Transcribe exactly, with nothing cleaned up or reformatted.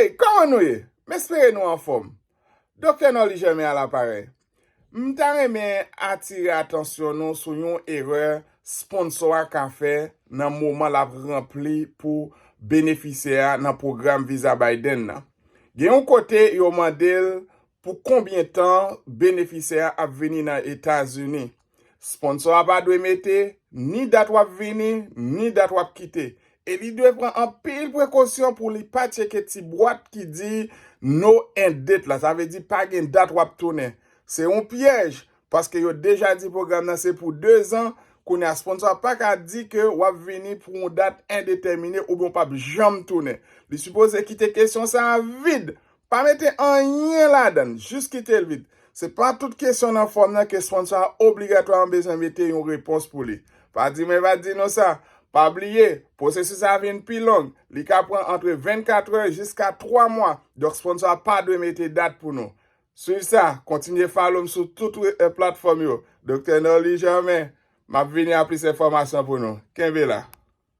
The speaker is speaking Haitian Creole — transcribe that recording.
Hey, kòman nou ye? M espere nou anfòm. Doktè Norly Germain a laparèy. M ta renmen atire atansyon nou sou yon erè sponsò a ka fè nan moman l ap ranpli pou benefisyè a nan pwogram viza Biden nan. Gen yon kote yo mande l pou konbyen tan benefisyè a ap vini nan Etazini. Sponsò a pa dwe mete ni dat w ap vini, ni dat w ap kite. E li dwe pran anpil prekosyon pou li pa tcheke ti bwat ki di no end date la. Sa vle di pa gen dat w ap tounen. Se yon pyèj, paske yo deja di pwogram nan se pou de zan. Kounye a, sponsò a pa ka di ke w ap vini pou yon dat endetèmine oubyen w p ap janm tounen. Li sipoze kite kesyon sa a vid. Pa mete anyen ladan l, jis kite l vid. Se pa tout kesyon nan fòm nan ke sponsò a obligatwaman bezwen mete yon repons pou li. Pa di mwen pa di nou sa. Pa bliye, pwosesis la vin pi long. Li ka pran antre vennkat è jiska twa mwa. Donk, sponsò a pa dwe mete dat pou nou. Swiv sa, kontinye follow m sou tout re- eh, platfòm yo. Doktè Norly Germain, m ap vini a plis enfòmasyon pou nou. Kenbe la.